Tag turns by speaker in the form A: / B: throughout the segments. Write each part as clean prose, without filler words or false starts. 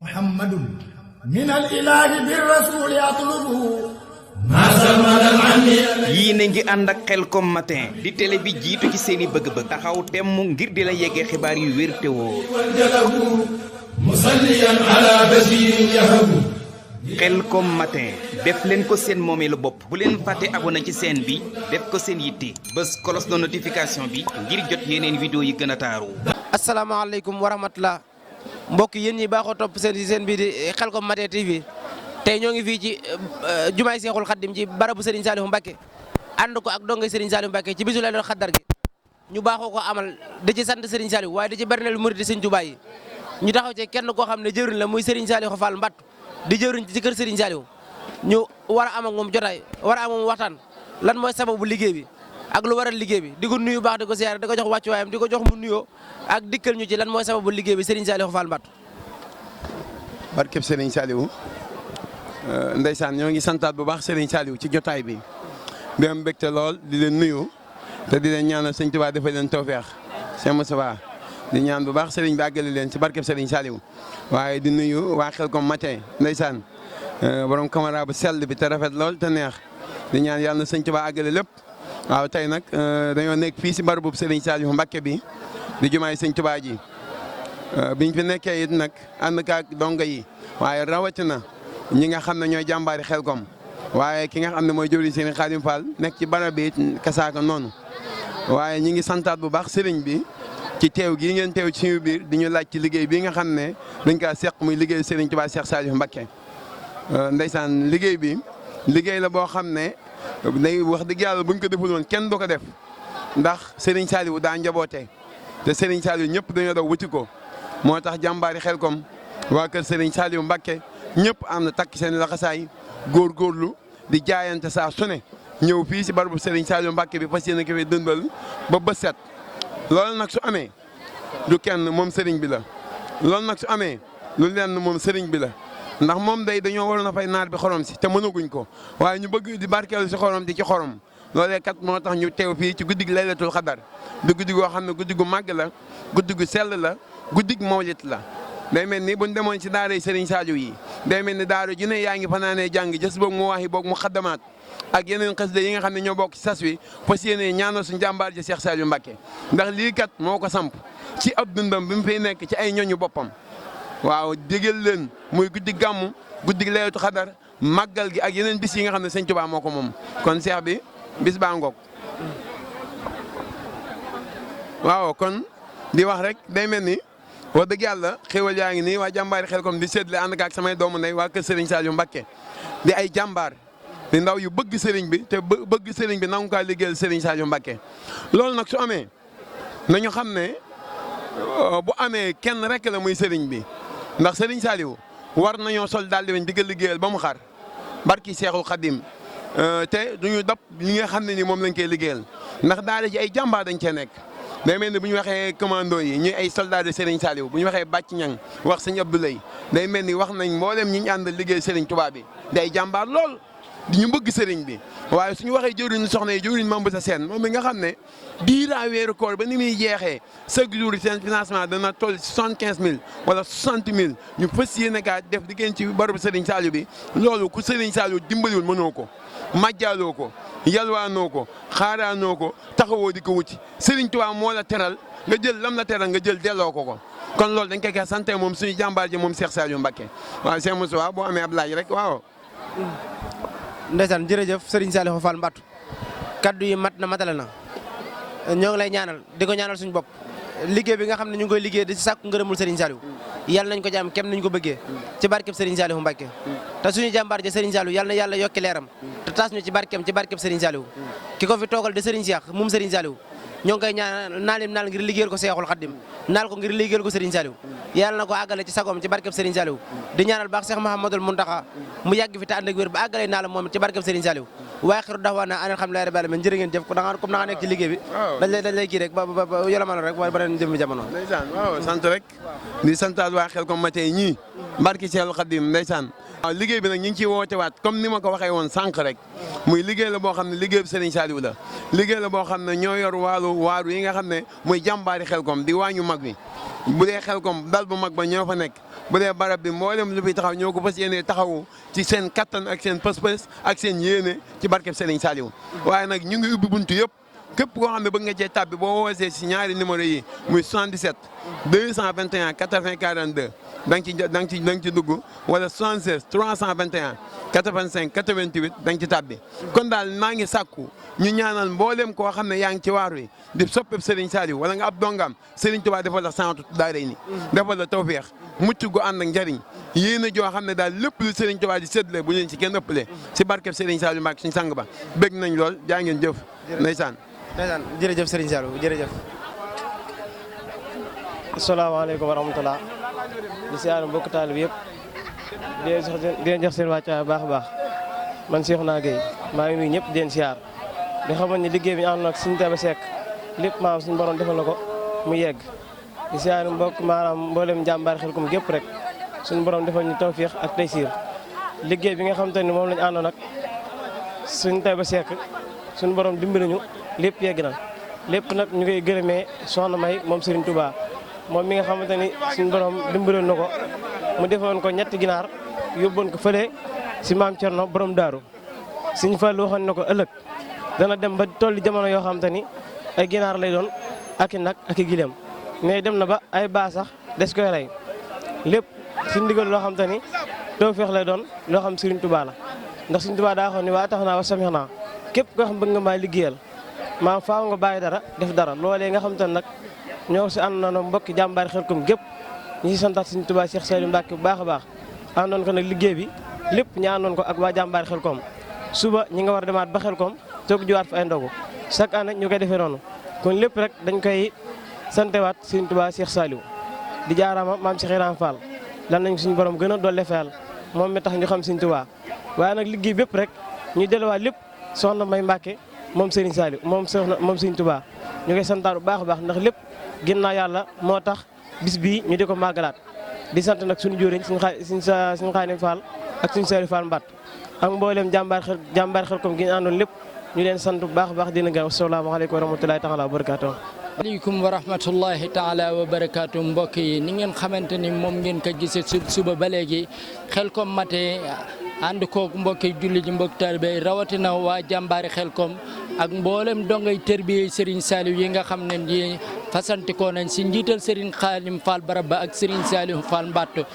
A: محمد من الإله بالرسول يطلبه
B: yéen a ngi ànd ak Khelcom matin di télé bi jiitu ci seeni bëgg-bëgg taxaw temm ngir di la yeggee xibaar yu wér te woo Khelcom matin def leen ko seen moomeelu bopp bu leen fàtte abonné ci chaîne bi def ko seen yitte bés cloche de notification bi ngir jot yeneen vidéo yi gën a taaru.
C: asalaamaaleykum wa rahmatulah mbokk yéen ñi baaxoo topp seen bii di Khelcom matin TV tey ñoo ngi fii ci jumaay Seexul Xaddim ci barabu Serigne Saliou Mbacké ànd ko ak dongay Serigne Saliou Mbacké ci bisu Laylatul Qadr gi ñu baaxoo ko amal di ci sant Serigne Saliou waaye di ci berneel murid Serigne Touba yi ñu taxaw ci kenn koo xam ne jëriñ la muy Serigne Saliou Fall Mbattu di jëriñ ci kër Serigne Saliou ñu war a am ak moom jotaay war a am moom waxtaan lan mooy sababu liggéey bi ak lu waral liggéey bi di ko nuyu baax di ko siyaare di ko jox wàccuwaayam di ko jox mu nuyoo ak dikkal ñu ci lan mooy sababu liggéey bi Serigne Saliou Fall Mbattu.
D: barkeb Serigne Saliou ndeysaan ñoo ngi santaat bu baax Serigne Saliou ci jotaay bi di am mbégte lool di leen nuyu te di leen ñaanal Sëñ Tuubaa defal leen tawfeex Cheikh Moustapha di ñaan bu baax Serigne bi àggale leen ci barkeb Serigne Saliou waaye di nuyu waa Khelcom matin ndeysaan borom caméra bu sell bi te rafet lool te neex di ñaan yàlla na Sëñ Tuubaa àggale lépp waaw tey nag dañoo nekk fii si barabu Serigne Saliou Mbacké bi di jumaay Sëñ Tuubaa ji biñ fi nekkee it nag ànd kaak donga yi waaye rawatina ñi nga xam ne ñooy jàmbaari Khelcom waaye ki nga xam ne mooy jëwriñ Serigne Khadim Fall nekk ci barab bi kasaaka noonu waaye ñi ngi santaat bu baax Serigne bi ci teew gii ngeen teew ci suñu biir di ñu laaj ci liggéey bi nga xam ne dañ kaa seq muy liggéey Serigne Touba Cheikh Saliou Mbacké ndeysaan liggéey bi liggéey la boo xam ne day wax dëgg yàlla buñ ko deful woon kenn du ko def ndax Serigne Saliou daa njaboote te Serigne Saliou ñëpp dañoo daw wuti ko moo tax jàmbaari Khelcom waa kër Serigne Saliou Mbacké ñëpp am na takk seen laxasaay góorgóorlu di jaayante saa su ne ñëw fii si barabu Serigne Saliou Mbacké bi fas yéene ko fi dëndal ba bët set loolu nag su amee du kenn moom Serigne bi la loolu nag su amee lu lenn moom Serigne bi la ndax moom day dañoo waroon a fay naar bi xorom si te mënaguñ ko waaye ñu bëgg di barkeelu si xorom di ci xorom loolee kat moo tax ñu teew fii ci guddig Laylatul Qadr di guddi goo xam ne guddi gu màgg la guddi gu sell la guddig mawlit la day mel ni buñ demoon ci daara Serigne Saliou yi day mel ni daara ju ne yaa ngi fanaanee jàng jës boog mu waaxi boog mu xaddamaat ak yeneen xasida yi nga xam ne ñoo bokk ci sas wi fas yéene ñaanal suñu jàmbaar ji Cheikh Saliou Mbacké ndax lii kat moo ko samp ci ab dundam bi mu fay nekk ci ay ñoñu boppam waaw digal leen muy guddi gàmmu guddi Laylatul Qadr màggal gi ak yeneen bis yi nga xam ne Sëñ Tuubaa moo ko moom kon Cheikh bi bis baa ngoog waaw kon di wax rek day mel ni wax dëgg yàlla xéwal yaa ngi nii waa jàmbaari Khelcom di séddale ànd ak samay doomu ndey waa kër Serigne Saliou Mbacké di ay jàmbaar di ndaw yu bëgg Serigne bi te bëgg Serigne bi nangu kaa liggéeyal Serigne Saliou Mbacké loolu nag su amee nañu xam ne bu amee kenn rek la muy Serigne bi ndax Serigne Saliou war nañoo sol daal di weñ di ko liggéeyal ba mu xar barki Seexul Xadim te duñu dab li nga xam ne ni moom lañ koy liggéeyal ndax daara ji ay jàmbaar dañ cee nekk. day mel ni bu ñu waxee commando yi ñuy ay soldats de Serigne Saliou bu ñu waxee Bàcc Ñang wax Sëñ Abdoulaye day mel ni wax nañ mboolem ñi ñu àndal liggéey Serigne Touba bi day jàmbaar lool di ñu bëgg Serigne bi waaye suñu waxee jëwriñu soxna yi jëwriñ Mame Boussa Sène moom mi nga xam ne diiraa weeru koor ba ni muy jeexee chaque jour seen financement dana toll 75000 wala 60000 ñu fas yéene kaa def di ngeen ci barabu Serigne Saliou bi loolu ku Serigne Saliou dimbaliwul mënoo ko majjaaloo ko yalwaanoo ko xaaraanoo ko taxawoo di ko wuti Serigne Touba moo la teral nga jël lam la teral nga jël delloo ko kon loolu dañ koy sante moom suñu jàmbaar ji moom Cheikh Saliou Mbacké waaw Cheikh Moussa boo amee ab laaj rek waaw.
C: ndeysaan jërëjëf Serigne Saliou Fall Mbattu kaddu yi mat na matale na ñoo ngi lay ñaanal di ko ñaanal suñu bopp liggéey bi nga xam ne ñu ngi koy liggéey di sàkku ngërëmul Serigne Saliou yàlla nañ ko jàmm kem nañ ko bëggee ci barkeb Serigne Saliou Mbacké te suñu jàmbaar ji Serigne Saliou yàlla na yàlla yokki leeram te taas ñu ci barkeem ci barkeb Serigne Saliou ki ko fi toogal di Serigne Cheikh moom Serigne Saliou ñoo ngi koy ñaan naal ngir liggéeyal ko Seexul Xaddim naal ko ngir liggéeyal ko Serigne Saliou yàlla na ko àggale ci sagom ci barkeb Serigne Saliou di ñaanal baax Cheikh Mouhamadoul Mountakha mu yàgg fi te ànd ak wér ba àggale naa la moom ci barkeb Serigne Saliou waaye xiru daxwaa naa alhamdulillahi rabbil alamin jërë ngeen jëf comme da nga nekk ci liggéey bi dañ lay kii rek ba yolamal rek ba beneen jëmmi jamono
D: ndeysaan waaw sant rek di santaat waa Khelcom matin ñii barki Seexul Xaddim ndeysaan waaw liggéey bi nag ñu ngi ciy wootewaat comme ni ma ko waxee woon sànq rek muy liggéey la boo xam ne liggéey bi Serigne Saliou la liggéey la boo xam ne ñoo yor waaru yi nga xam ne muy jàmbaari Xelkom di waañu mag bi bu dee Xelkom dal bu mag ba ñoo fa nekk bu dee barab bi mboolem lu fi taxaw ñoo ko fas yéene taxawu ci seen kattan ak seen pës-pës ak seen yéene ci barkeb Serigne Saliou waaye nag ñu ngi ubbi buntu yëpp képp koo xam ne bëgg nga cee tàbbi boo woosee si ñaari numéro yi muy 77 221 80 42 da nga ci dugg wala 76 321 85 88 da nga ci tàbbi kon daal maa ngi sàkku ñu ñaanal mboolem koo xam ne yaa ngi ci waar wi di soppeb Serigne Saliou wala nga ab dongam Serigne Touba defal la santu daaray ni defal la tawfeex mucc gu ànd ak njariñ yéen a joo xam ne daal lépp lu Serigne Touba di séddale bu leen ci kenn ëppale si barkeb Serigne Saliou Mbacke suñu sang ba bég nañ lool jaa ngeen jëf ndeysaan
C: jërëjëf Serigne Saliou jërëjëf.
E: asalaamaaleykum wa rahmatulah di siyaar mbokk taalib yëpp di leen jox seen wàccuwaay baax a baax man Cheikhouna Gueye maa ngi nuyu ñëpp di leen siyaar di xamal ni liggéey bi ñu àndoon ak suñu Taïba Seck lépp maanaam suñu borom defal na ko mu yegg di siyaar mbokk maanaam mboolem jàmbaar Xelkom gépp rek suñu borom defal ñu tawfiix ak taysiir liggéey bi nga xamante ni moom lañu àndoon ak suñu Taïba Seck suñu borom dimbali ñu lépp yegg na lépp nag ñu koy gërëmee soxna May moom Serigne Touba moom mi nga xamante ni suñu borom dimbaloon na ko mu defoon ko ñetti ginaar yóbboon ko fële si maam Thierno borom daaru suñu Fallu waxoon na ko ëllëg dana dem ba tolli jamono yoo xamante ni ay ginaar lay doon ak i nag ak i gileem mais dem na ba ay baa sax des koy rey lépp si ndigal loo xamante ni tawfeex lay doon loo xam Serigne Touba la ndax Serigne Touba daa waxoon ni waa tax naa wa samix naa képp koo xam bëgg nga maa liggéeyal maa faaw nga bàyyi dara def dara loolee nga xam te nag ñoo si ànd na mbokki jàmbaari Xelkom gépp ñi si santaat Serigne Touba Cheikh Saliou Mbacke bu baax a baax àndoon ko nag liggéey bi lépp ñu àndoon ko ak waa jàmbaari Xelkom suba ñi nga war a demaat ba Xelkom toog jiwaat fa ay ndogu chaque année ñu koy defee noonu kon lépp rek dañ koy santewaat Serigne Touba Cheikh Saliou di jaaraama maam Cheikh Ibrahima Fall lan nañ suñu borom gën a doole fayal moom mi tax ñu xam Serigne Touba waaye nag liggéey bépp rek ñu delluwaat lépp soxna May Mbacke moom Serigne Saliou moom Serigne Touba ñu koy santaat bu baax a baax ndax lépp ginnaaw yàlla moo tax bis bii ñu di ko màggalaat di sant nag suñu jóoriñ suñu Xaadim Fall ak suñu Saliou Fall Mbatt ak mboolem jàmbaar Xelkom gi ñu àndoon lépp ñu leen sant bu baax a baax dina gërëm asalaamaaleykum wa rahmatulahi taala wa barakaatu.
F: aleykum wa rahmatullahi taala wa barakaatu mbokk yi ni ngeen xamante ni moom ngeen ko gisee suba ba léegi Xelkom matin ànd koog mbokki julli ji mbokk taalibe rawatina waa jàmbaari Xelkom ak mboolem dongay tërbiye Serigne Saliou yi nga xam ne ni fasantikoo nañ si njiital Serigne Khadim Fall Baraba ak Serigne Saliou Fall Mbatt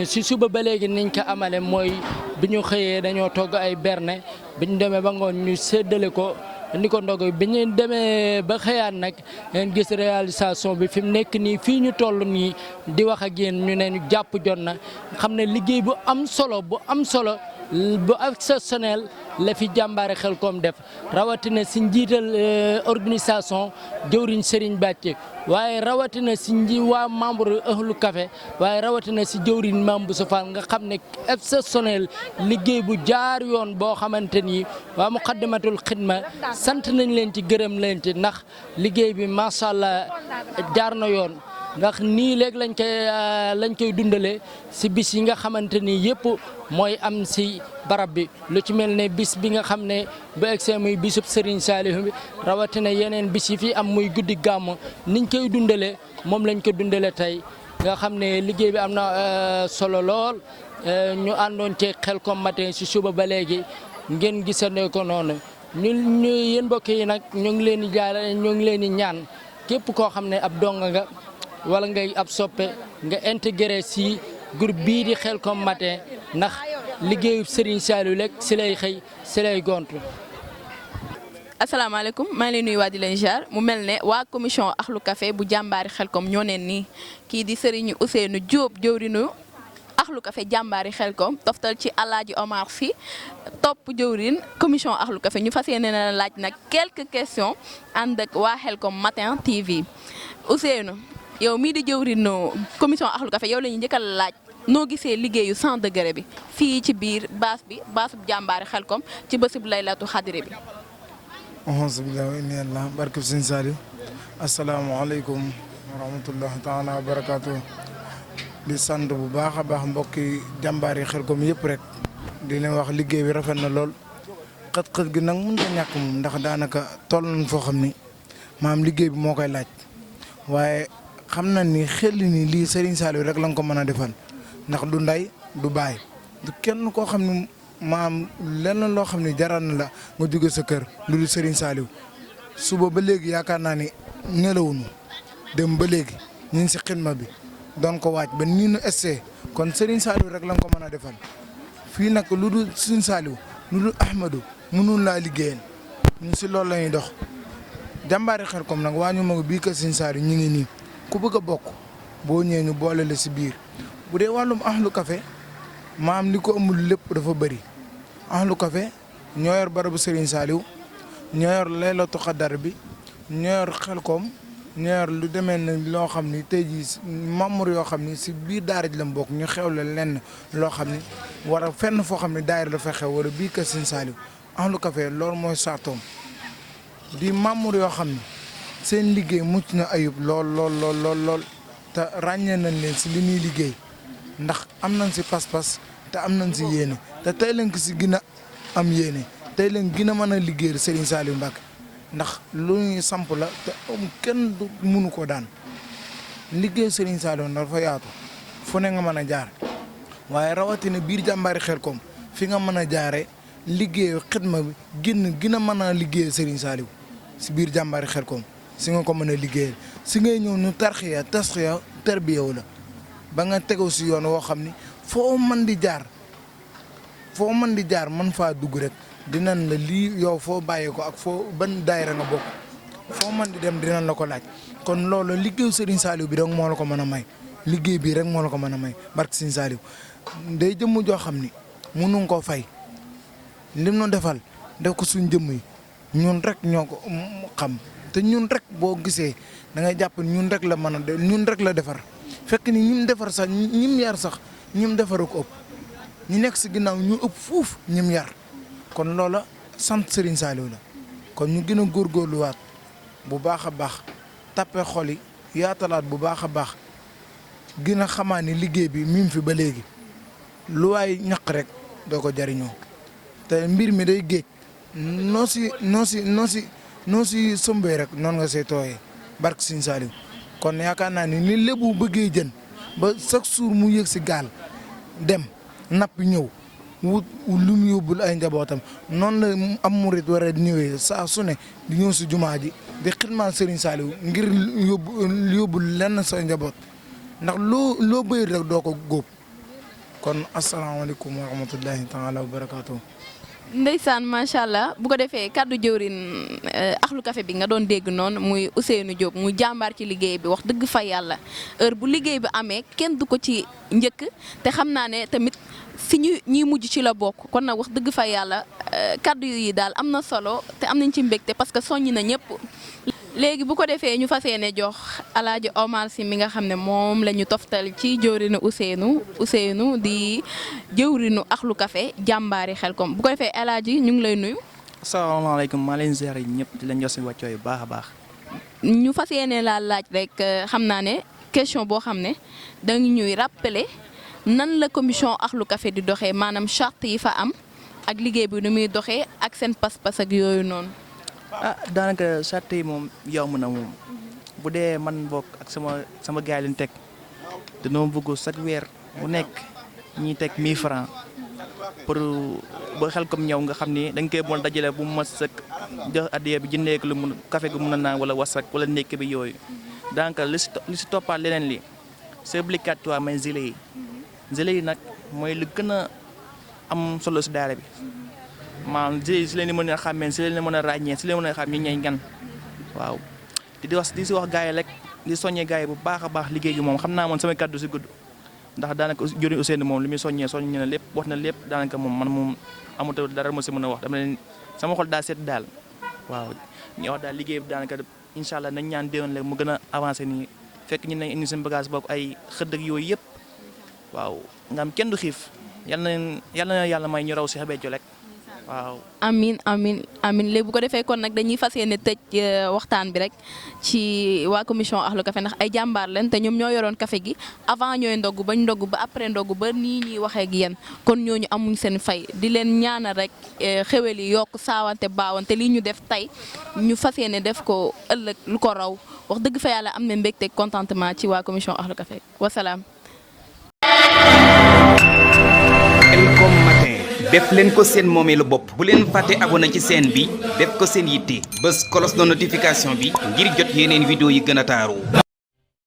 F: si suba ba léegi niñ ko amale mooy bi ñu xëyee dañoo togg ay berne bi ñu demee ba ngoon ñu séddale ko ni ko ndog bi ñu demee ba xëyaat nag ngeen gis réalisation bi fi mu nekk nii fii ñu toll nii di wax ak yéen ñu ne ñu jàpp jot na xam ne liggéey bu am solo bu exceptionnel la fi jàmbaare Xelkom def rawatina si njiital organisation jëwriñ Serigne Bàcce waaye rawatina si waa membre Ahlu Café waaye rawatina si jëwriñ Mame Bousso Fall nga xam ne exceptionnel liggéey bu jaar yoon boo xamante ni waa Muqaddimatul Xidma sant nañ leen ci gërëm leen ci ndax liggéey bi macha allah jaar na yoon ndax nii léegi lañ koy dundalee si bis yi nga xamante ni yëpp mooy am si barab bi lu ci mel ne bis bi nga xam ne bu egsee muy bisub Serigne Saliou bi rawatina yeneen bis yi fi am muy guddi gàmm niñ koy dundalee moom lañ ko dundalee tey nga xam ne liggéey bi am na solo lool ñu àndoon ci Xelkom matin si suba ba léegi ngeen gisandee ko noonu ñu yéen mbokk yi nag ñu ngi leen di ñaan képp koo xam ne ab donga nga wala ngay ab soppe nga intégré si groupe bii di Xelkom matin ndax liggéeyu Serigne Saliou lekk si lay xëy si lay gontu.
G: asalaamaaleykum maa ngi lay nuyu waa di leen jaar mu mel ne waa commission Ahlu Café bu jàmbaari Xelkom ñoo neen nii kii di Serigne Ousseynou Diop jëwrinu Ahlu Café jàmbaari Xelkom toftal ci Alaaji Omar Sy topp jëwrin commission Ahlu Café ñu fas yéene na laaj nag quelques questions ànd ak waa Xelkom matin TV Ousseynou yow mii di jëwrinu commission Ahlu Café yow la ñu njëkkal laaj noo gisee liggéeyu 100 degré bi fii ci biir baasub jàmbaari Xelkom ci bésub laylatu xadri bi.
A: alhamdulilah wa inna allah barke Serigne Saliou asalaamaaleykum wa rahmatullahi taala wa barakaatu di sant bu baax a baax mbokki jàmbaar yi Xelcom yëpp rek di leen wax liggéey bi rafet na lool xët-xët gi nag mënut a ñàkk moom ndax daanaka toll nañ foo xam ni maam liggéey bi moo koy laaj waaye xam na ni xel ni lii Serigne Saliou rek la nga ko mën a defal ndax du nday du baay du kenn koo xam ne maam lenn loo xam ne jaral na la nga jóge sa kër lu dul Serigne Saliou suba ba léegi yaakaar naa ni nelawuñu dem ba léegi ñu ngi si xidma bi doon ko waaj ba nii nu essayé kon Serigne Saliou rek la nga ko mën a defal fii nag lu dul Serigne Saliou lu dul Ahmadou mënul laa liggéeyal ñun si loolu la ñuy dox jàmbaari Xelcom nag waa ñu mag bii kër Serigne Saliou ñu ngi nii ku bëgg a bokk boo ñëwee ñu boole la si biir bu dee wàllum ahlu café maam li ko amul lépp dafa bëri ahlu café ñoo yor barabu Serigne Saliou ñoo yor laylatu xadar bi ñoo yor Xelcom ñoo yor lu demee ne loo xam ni tey jii membre yoo xam ni si biir daara ji la bokk ñu xewle lenn loo xam ni war a fenn foo xam ne daayira dafa xew wala bii kër Serigne Saliou ahlu café loolu mooy saatoom di membre yoo xam ni seen liggéey mucc na ayub lool te ràññee nañ leen si li ñuy liggéey ndax am nañ si pas-pas te am nañ si yéene te tey leen ko si gën a am yéene tey leen gën a mën a liggéeyal Serigne Saliou Mbacké ndax lu ñuy samp la te kenn du mënu ko daan liggéey Serigne Saliou dafa yaatu fu ne nga mën a jaar waaye rawatina biir jàmbaari Xelcom fi nga mën a jaare liggéeyu xidma bi gën a mën a liggéeyal Serigne Saliou si biir jàmbaari Xelcom si nga ko mën a liggéeyal si ngay ñëw ñu tasxiya tarbiyaw la ba nga tegoo si yoon woo xam ni foo mën di jaar mën faa dugg rek dinañ la lii yow foo bàyyee ko ak foo ban daayira nga bokk foo mën di dem dinañ la ko laaj kon loolu liggéeyu Serigne Saliou bi rek moo la ko mën a may liggéey bii rek moo la ko mën a may barke Serigne Saliou day jëmm joo xam ni mënuñ koo fay lim nu defal def ko suñ jëmm yi ñun rek ñoo ko xam te ñun rek boo gisee da ngay jàpp ñun rek la mën a def ñun rek la defar fekk ni ñim defar sax ñim yar sax ñim defaru ko ëpp ñu nekk si ginnaaw ñu ëpp fuuf ñim yar kon loola sant Serigne Saliou la kon ñu gën a góorgóorluwaat bu baax a baax tappe xol yi yaatalaat bu baax a baax gën a xamaa ni liggéey bi mi fi ba léegi lu waay ñaq rek doo ko jariñoo te mbir mi day géej noo si sombee rek noonu nga see tooyee barke Serigne Saliou kon yaakaar naa ni lébu bëggee jën ba chaque jour mu yëg si gaal dem napp ñëw wut lu mu yóbbul ay njabootam noonu la am murit war a ñëwee saa su ne di ñëw si jumaa ji di xidmaal Serigne Saliou ngir yóbbul lenn sa njaboot ndax loo bëy rek doo ko góob kon asalaamaaleykum wa rahmatullahi taala wa barakaatu.
G: Ndeysaan macha allah bu ko defee kaddu jëwrin axlu café bi nga doon dégg noonu muy Ousseynou Diop muy jàmbaar ci liggéey bi wax dëgg fa yàlla heure bu liggéey bi amee kenn du ko ci njëkk te xam naa ne tamit si ñuy mujj ci la bokk kon nag wax dëgg fa yàlla kaddu yi daal am na solo te am nañ ci mbégte parce que soññ na ñëpp. léegi bu ko defee ñu fas yéene jox Alaaji Omar Sy mi nga xam ne moom la ñu toftal ci jëwrinu Ousseynou di jëwrinu axlu café jàmbaari Xelcom bu ko defee Alaaji ñu ngi lay nuyu.
H: asalaamaaleykum maa leen ziar ñëpp di leen jox seen wàccoo yu baax a baax.
G: ñu fas yéene laa laaj rek xam naa ne question boo xam ne da ñuy rappeler nan la commission axlu café di doxee maanaam charte yi fa am ak liggéey bi nu muy doxee ak seen pas-pas ak yooyu noonu.
H: Daanaka charte yi moom yomb na moom bu dee man bokk ak sama gars yi leen teg dañoo bëgg chaque weer bu nekk ñuy teg 1000 francs pour ba Xelcom ñëw nga xam ni da nga koy mën a dajale bu mu ma sëkk jox addiya bi jëndee ko lu mun café gu mun a naan wala wasak wala nekk bi yooyu. daanaka li si toppaat leneen li c'est obligatoire may gilet yi nag mooy lu gën a am solo si daara bi. maanaam si leen di mën a xàmmee si leen di mën a ràññee si leen mën a xam ñi ñay gan waaw di si wax gars yi rek di soññee gars yi bu baax a baax liggéey gi moom xam naa man sama kàddu si gudd ndax daanaka jëriñ Ousseynou moom li muy soññee na lépp wax na lépp daanaka moom man moom amatu dara moo si mën a wax dama leen sama xol daal seet daal waaw ñu wax daal liggéey bi daanaka incha allah nañ ñaan déwén rek mu gën a avancé nii fekk ñu ne indi seen bagage bokk ay xëdd ak yooyu yëpp waaw nga am kenn du xiif yal na yàlla may ñu raw si xabeejo rek waaw.
G: amin léegi bu ko defee kon nag dañuy fas yéene tëj waxtaan bi rek ci waa commission Ahlu Café ndax ay jàmbaar leen te ñoom ñoo yoroon café gi avant ñooy ndogg bañ ndogg ba après ndogg ba nii ñuy waxee ak yéen kon ñooñu amuñ seen fay di leen ñaanal rek xewel yi yokk saawante baawante lii ñu def tey ñu fas yéene def ko ëllëg lu ko raw wax dëgg fa yàlla am na mbégte contentement ci waa commission Ahlu Café wasalaam.
B: Khelcom matin def leen ko seen moomeelu bopp bu leen fàtte abonné ci chaîne bi def ko seen yitte bës cloche de notification bi ngir jot yeneen vidéo yi gën a taaru.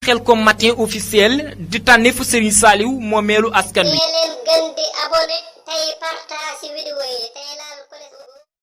I: Khelcom matin officiel di tànneefu Serigne Saliou moomeelu askan wi.
J: leen gën di abonné tey partage vidéo yi